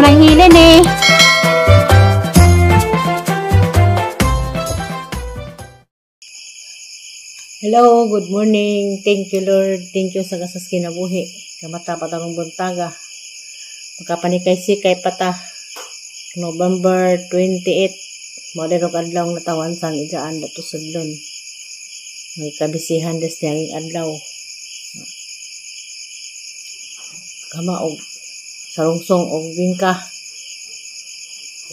Sobrang hilin eh. Hello, good morning. Thank you, Lord. Thank you sa gasas kinabuhi. Kamata pa tarong buntaga. Makapanikay sikay pata. November 28. Modero adlaw natawan sang ijaan dato sudlon. May kabisihan des niyang adlaw. Kama og sarungsong og bingka.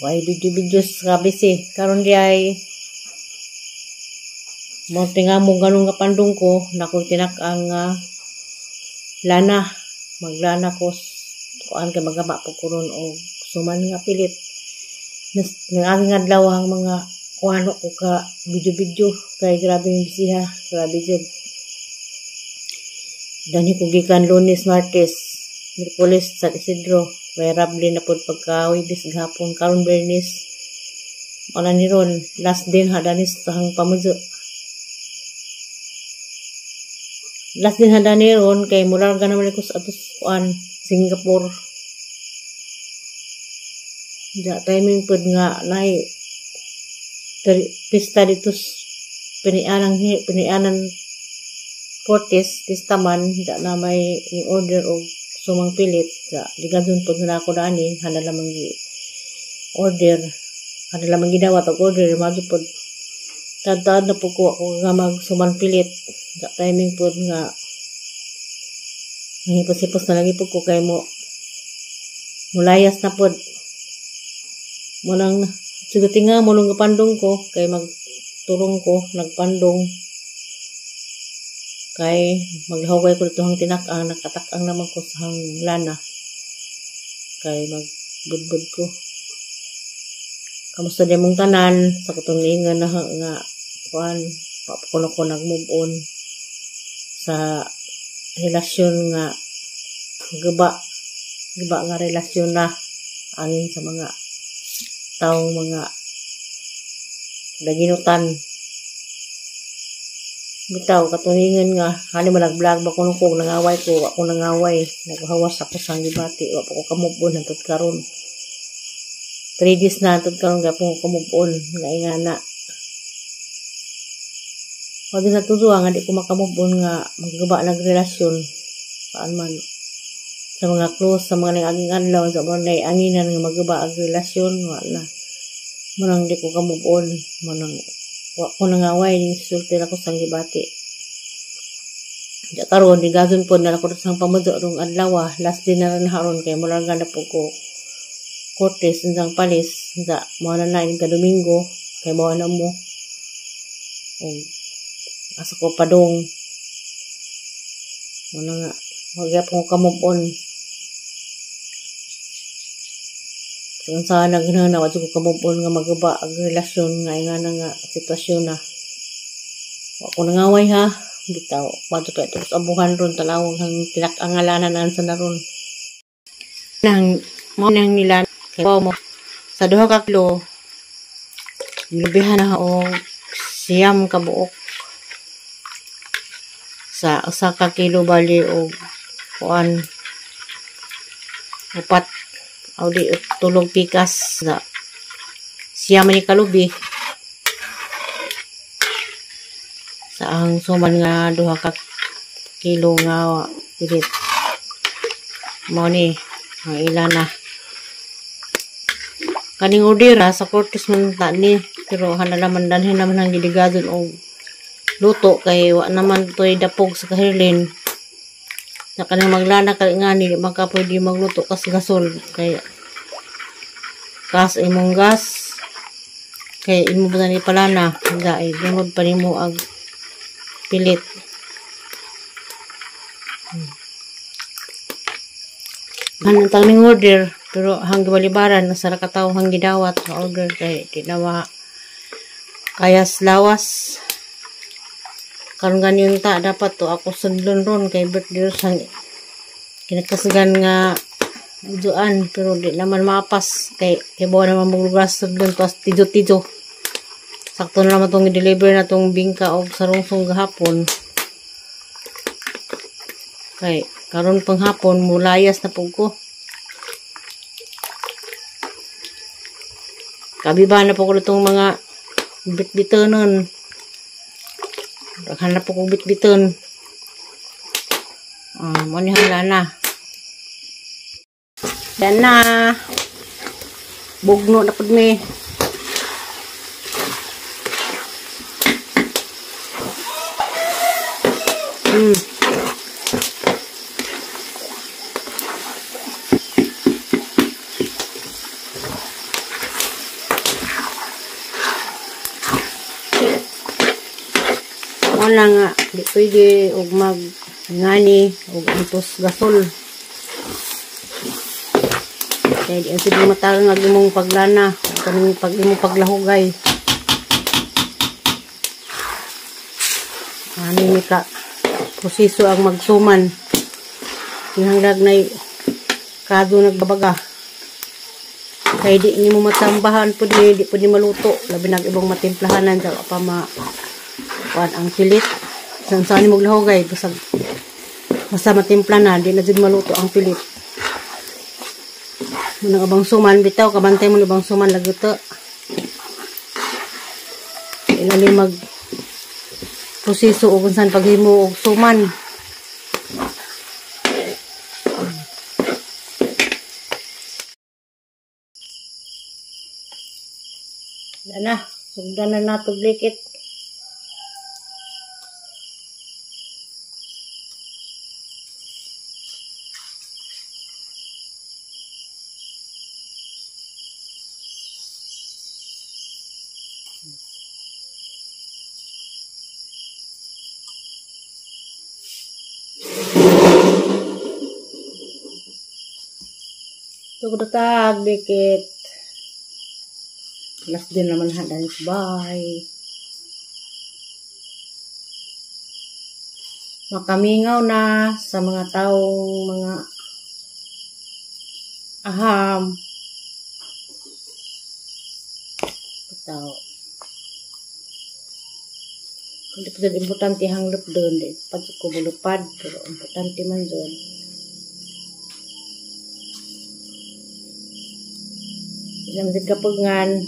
Way video-video sa kabisi. Karon di ay mo tinga mo ganun nga pandong ko nakoy tinak-ang lana, maglana ko kuan kay magama po ko ron og suman nga pilit. Nang adlaw ang mga kuano ko ka video-video kay grabe yung bisiha, grabe jud. Dani ko gikan Lunes, Martes, Miyerkules, San Isidro, may rabli na pod pagka Huwebes gahapon, karon Biyernes. Wala ni ron, last din ha danis sa hang pamudyo. Last din handa ni ron kay mularga naman ko sa atos kuan Singapore. Ja timing pod nga nay pista dito pinianan Cortes pista man ja na may order og sumang pilit ja ligadon pod na ako dani handa lamang gi order, handa lamang gidawat og order madto pod tad na po ko ako nga magsuman pilit. Ja timing pod nga nangipos-ipos na lagi po ko kay mo mulayas na pod. Munang suguti nga mulong pandong ko kay magturong ko nagpandong kay maglahogay ko dito hang tinak-ang nakatak-ang naman ko sa hang lana kay magbudbud ko. Kamusta di mong tanan sa katong niingan na nga kuan pa ko na ko nag-move on sa relasyon nga guba nga relasyon na angin sa mga taong mga daginutan. Bitaw katuningan nga hani man nag-vlog ba kuno ko nangaway ko, wa ko nangaway, naghawas ako sa gibati, wa pa ko ka-move on hangtod karon. 3 days na hangtod karon gapon ko ka-move on nga ingana. Wag na tuduha nga di ko maka-move on nga maggaba nag relasyon saan man sa mga close sa mga nangaging adlaw sa mga naianginan nga maggaba ang relasyon, wala. Manang di ko ka-move on, manang wa ko nangaway ni sulti ako sang gibati. Ja karon di gazon pod na ako sang pamudyo rong adlaw, last day na rin haron kay mularga na po ko Cortes ndang palis da mo na na ka Domingo kay mo na mo. Og asa ko padong. Mo na nga wag gyapon ko ka-move on. Kung saan naghanap na ko ka-move on nga magaba ang relasyon nga ingana nga sitwasyon na. Wa ko nangaway ha. Bitaw, madto pa ito sa abuhan ron tanawag hang tinak-angalanan sa naron. Nang mo nang nila kay mo sa 2 ka kilo lubihan na og 9 ka buok. Sa 1 ka kilo bali og kuan 4 aw di tulog pikas sa 9 ni kalubi sa ang suman nga 2 ka kilo nga pilit. Mao ni ang ila na. Kaning order sa Cortes man ta ni pero hanalaman danhin naman ang gidigadon og luto kay wa naman toy dapog sa kahirlin. Sa kanang maglana kay nga ni maka pwede magluto kas gasol kay kas imong gas kay imo ba ni palana ay dungod pa nimo ag pilit. Hanang tang order pero hanggang balibaran nasa ra ka tawo hang gidawat sa order kay di na wa kayas lawas. Karon ganin ta dapat to ako sudlon ron kay birthday sang kinakasgan nga uduan pero di naman maapas kay kibaw naman maglugas sudlon to tijo-tijo. Sakto na naman tong i-deliver na tong bingka og sarungsong gahapon. Kay karon pang hapon mulayas na pug ko. Kabiba na po ko itong mga bitbitonon. Daghan na po ko bitbiton. Mo ni na. Yan na. Bugno na pud mi. Wala nga, di pwede og mag ngani og antos gasol. Kaya di ang sige matagal nga imong paglana, kaning pag imong paglahugay. Ani ni ka proseso ang magsuman. Kinahanglan nay kado nagbabaga. Kaya di nimo matambahan pud ni, di pud ni maluto, labi nag ibang matimplahanan sa pa ma kuan ang pilit. Saan saan mo glahugay basta basta matimpla na, di na jud maluto ang pilit. Munang abang suman bitaw kabantay mo abang suman lagi to. Ilalim mag proseso og unsan paghimo og suman. Na, sugdan na nato blikit. Tugdotag blikit. Last din naman ha, dahil bye. Makamingaw na sa mga taong mga aham. Tao. Hindi pa importante hang lupdon, di pa ko bulupad, pero importante man doon. Ilang zid kapugngan.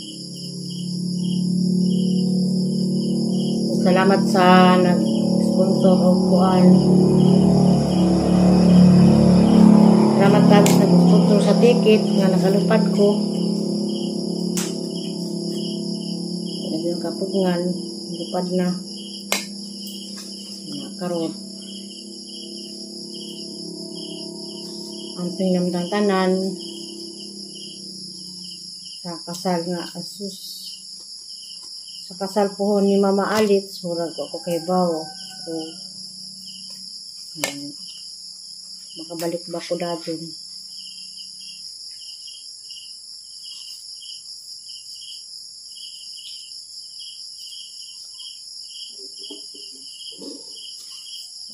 Salamat sa nag-sponsor o kuan. Salamat sa nag-sponsor sa ticket nga nakalupad ko. Yung kapugngan, lupad na. Nakaroon. Ang pinamdang tanan sa kasal nga asus. Sa kasal po ni Mama Alitz, murag ako kay Bao. So, makabalik ba ko dayon?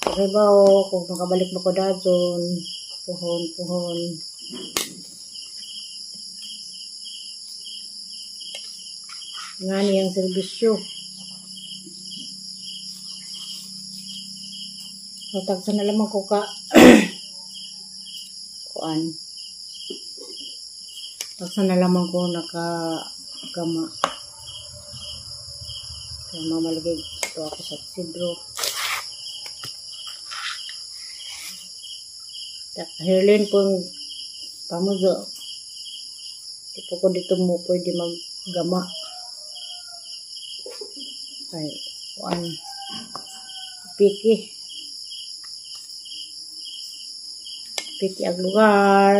Kay Bao, kung makabalik ba ko dayon, puhon, puhon. Nga niyang serbisyo. Matagsa na lamang ko ka kuan. Tagsa na lamang ko nakagama. Kaya mamalagay ito ako sa Isidro. Herlin pong pamuzo. Di po ko dito mo pwede maggama. Ay, kuan. Piki. Piki ang lugar.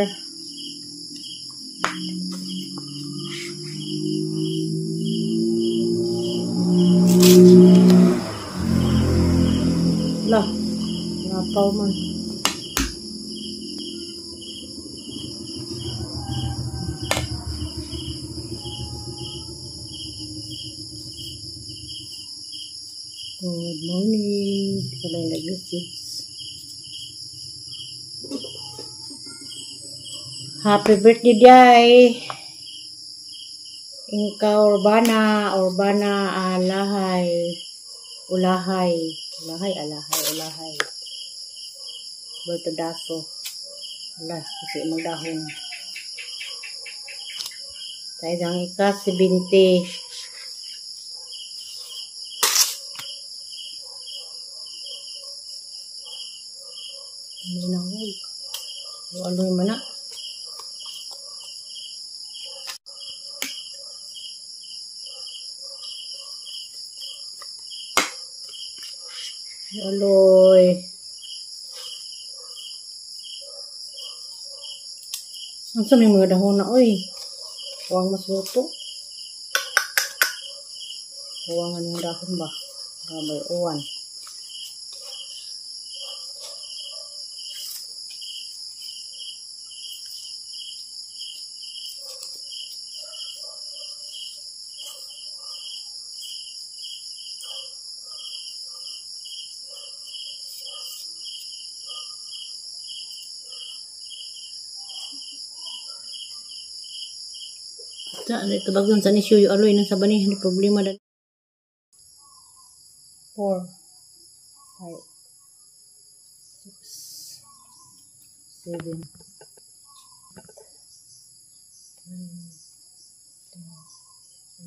Lah, napaw man. Good morning. Wala yung nag-message. Happy birthday, Jai. Inka Urbana, Urbana Alahay. Ulahay. Ulahay, alahay, ulahay. Bertodaso. Ala, kasi magdahon. Tayo ang ika-70. Aloy man na. Aloy. Ang sa may mga dahon na, oy. Huwag mas luto. Huwag nga dahon ba? Gabay, uwan. Sa ito bagon sa ni Shuyo aloy nang sabani ni problema dal. 4 5 6 7 8 9 10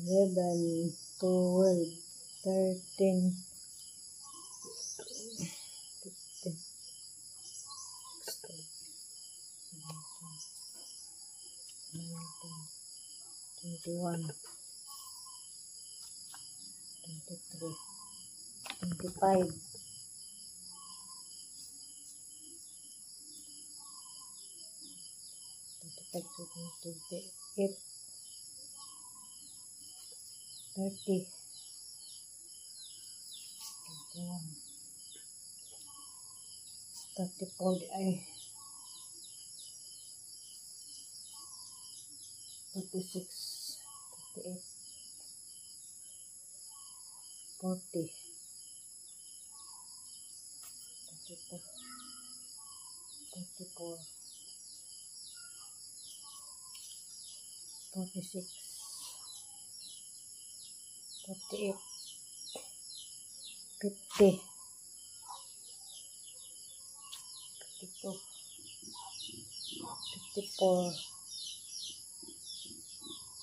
11 12 13 15 16 17 19 21, 23, 25, 28, 30, 31, 34, ay 36, 38, 40, 42, 34, 46, 48, 50, 52, 54,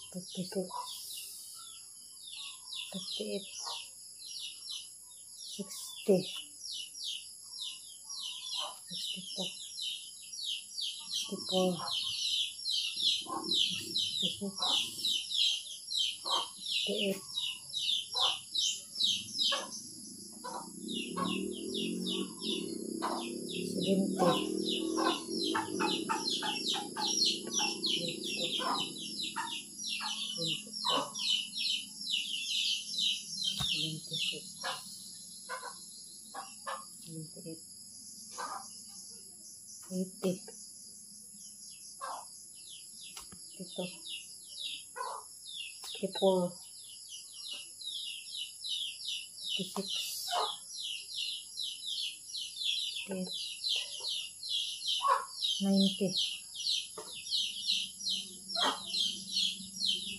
56, 58, 60, 62, 64, 66, 68, 70, 76, 78, 80, 82, 84, 86, 88, 90,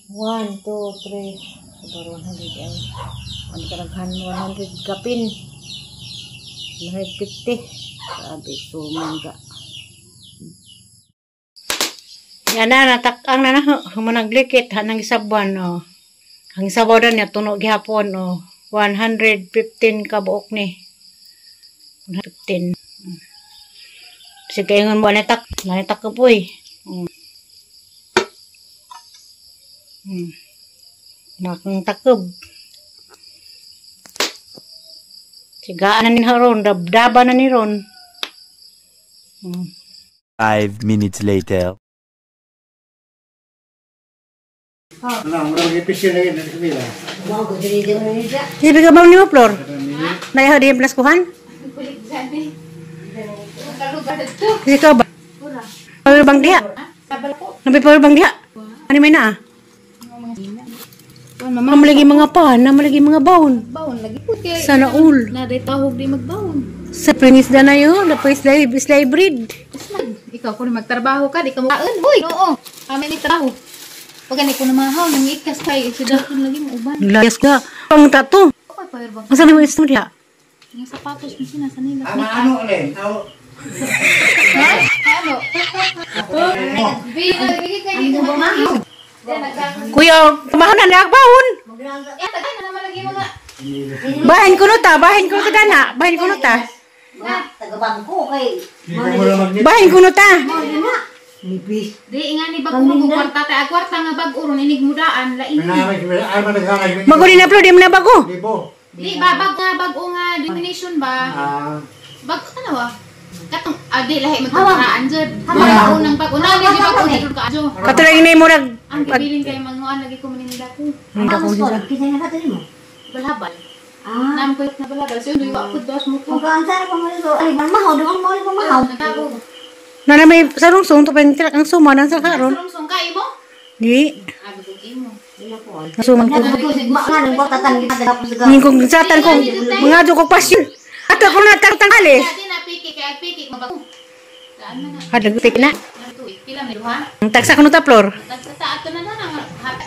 1, 2, 3, about 100 ay. Ang karaghan 100 kapin. 150. Grabe, sumangga. Yan na, natakang na na. Humanaglikit, hanang isabuan, oh. Ang isabaw na niya, tunog gihapon, oh. 115 kabuok ni. 115. Sige, ingon mo, natak. Natak ka po, eh. Nakang takob. Sigaan na ni Ron, dabdaba na ni Ron. 5 minutes later. Hindi ka ba ni mo, Flor? Naiha di yung plaskuhan? Hindi ka ba? Power bank diha? Nabi power bank diha? Ano may naa? Namalagi mga pan, namalagi mga baon. Baon lagi po kay Sana all. Na day tahog di magbaon. Sa pangisda na yun, na isla hybrid. Ikaw kung magtrabaho ka, di ka mo kaon. Hoy, oo. Kami ni trabaho. Pag ani ko na mahaw, nangikas kay sida ko lagi mo uban. Layas ka. Pang tato. Okay, power bank. Asa mo isto diha? Yung sapatos mo sina sa nila. Ano ulit? Ha? Ano? Bi, lagi kay di ko mahaw. Kuya, kumahan na baon. Bahin ko no ta, bahin ko no ta na, bahin ko no ta. Tagabangko kay. Bahin ko no ta. Di nga ni bag-o mo kwarta ta, kwarta nga bag-o ron inig mudaan lain. Bago ni na upload di mo na bago. Di ba bag nga bag-o nga denomination ba? Bag ano ba? Katong adi lahi magkakaraan jud. Hawa nang bag-o na di bag-o jud ka adyo. Katulad ni mo nag ang gibilin kay manguan lagi ko maninda ko. Kinsa na kato nimo? Balabal. Ah. Nam ko na balabal. So duwa ko dos mo ko. Kung saan pa mo dito, ay mahaw do ang mo mahaw. Na na may sarungsong to pentilak ang suma nang sa karon. Sarungsong ka imo? Di. Abi ko imo. Suman ko. Ning kung satan ko mga ko pasyon. Ato ko na tangtangale. Di na piki kay piki mabago. Daan na. Hadag piki na. Pila may duha? Tagsa kuno ta floor. Tagsa ta ato na na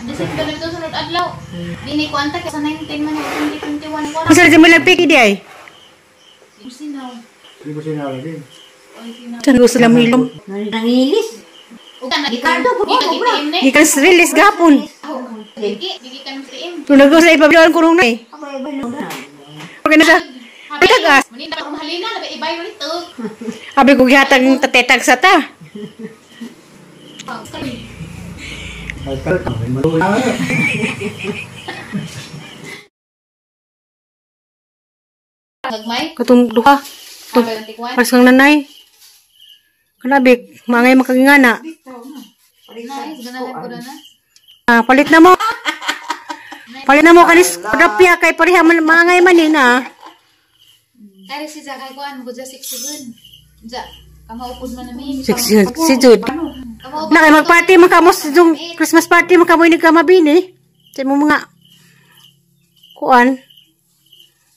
December na ito sunod adlaw. Dini ko anta sa 19 man 2021 ko. Unsa di mo nagpiki di ay? Sinaw. Di ko sinaw lagi. Tan gusto lang hilom. Nangilis. Ug kana Ricardo ko gikan release gapon. Gigi kan TM. Tunag ko sa ipabilan ko nung nay. Okay na sa. Tagas. Maninda ko mahalina na ibay ito. Abi ko gihatag tatetag sa ta. Gagmay. Katong duha. Pas kang nanay. Kanabik, mangay makagingana. Ah, palit na mo. Palit na mo kanis rapia kay pareha man mangay man ni na. Kare si Zakay kuan mo ja 6 Ja, kamaupod man nami. 6 si Jude. Na kay magparty man kamo sa Christmas party man kamo ini kamabini. Sa imong mga kuan.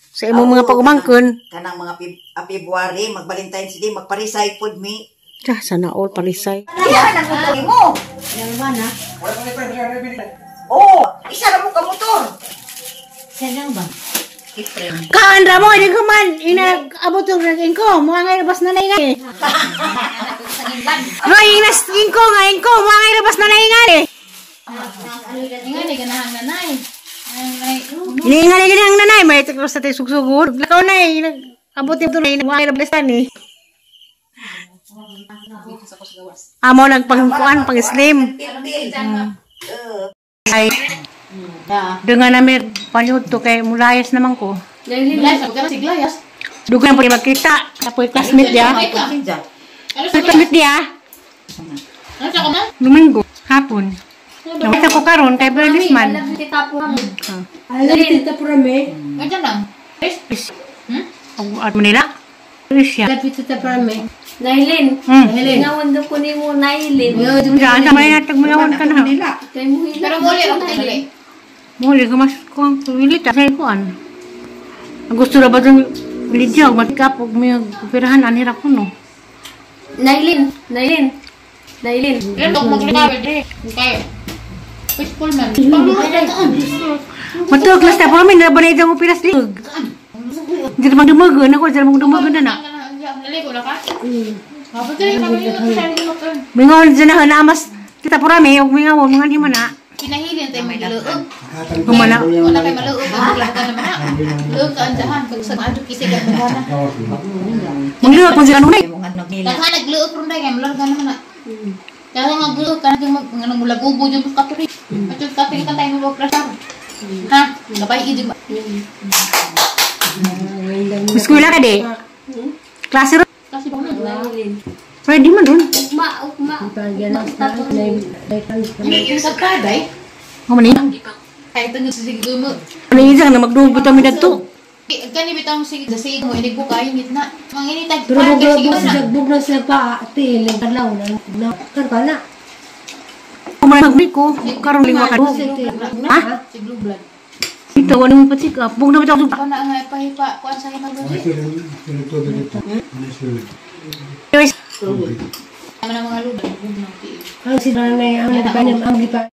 Sa imong mga pagumangkon. Kanang mga February, mag-Valentine's Day, magparisay pod mi. Ja, sana all parisay. Iya nang motor mo. Oh, isa ra mo ka motor. Sa ba? Kaan ra mo ini kuman ina abot og ingko, mo angay labas na nay nga. Roy ina ingko nga ingko, mo angay labas na nay nga eh. Nga ni ganahan nanay. Ay, Ini nga ni ganahan nanay, may tiklos sa tay sugsugod. Lakaw nay abot ito nay mo angay labas ni. Amo nagpangkuan pang slim. Ay. Dengan namin palyod to kay mulayas naman ko. Dugan po magkita. Tapos classmate dia. Classmate dia. Domingo, hapon. Nakita ko karon kay Berlis man. At Manila. Siya. Nailin. Nawon daw ko nimo Nailin. Diyan sa may natag mayawon ka na. Pero muli ako dili. Muli ko mas kuang wilita sa kuan. Ang gusto ra ba dong Lydia og matikap og may operahan ani ra kuno. Nailin, Nailin. Nailin. Pero maglikaw dili. Kay peaceful man. Matug last ta pa mi na ba na itong operas lig. Di ra magdumagon ako, di ra magdumagon na na. Naligo na ka? Mingon dyan na namas tita purami og mingawon mga di man na. Pinahilin tayo magluog. Kumana. Wala kay maluog ang ka naman na. Luog ka andahan kag sa adto kisig ang mga. Mangluog man sila nunay. Daghan nagluog ron dai kay maluog ka naman na. Daghan nagluog ka nang mag nang mulagubo jud ka turi. Atod ka ka tayo mo prasar. Ha? Gabay idi ba? Eskwela ka di? Klase ron? Klase ba na? Pwede man ron. Ugma, ugma. Yung sa kaday? Ano man eh? Kahit ang sige mo. Ano yun na magdugo kami na to? Kani bitang sige sa mo inig ko kainit na. Manginitag Pero bug na sila pa ate ilang kadlaw na kan na. Kumain ko karon lingwa ka. Ha? Si Blue Blood. Ito wala mo patik up. Bug na bitaw. Ako na nga ipahipa kuan sa imong Guys. Tama na mga lubad, bug na Ang si nanay ang nagpanim ang gipa.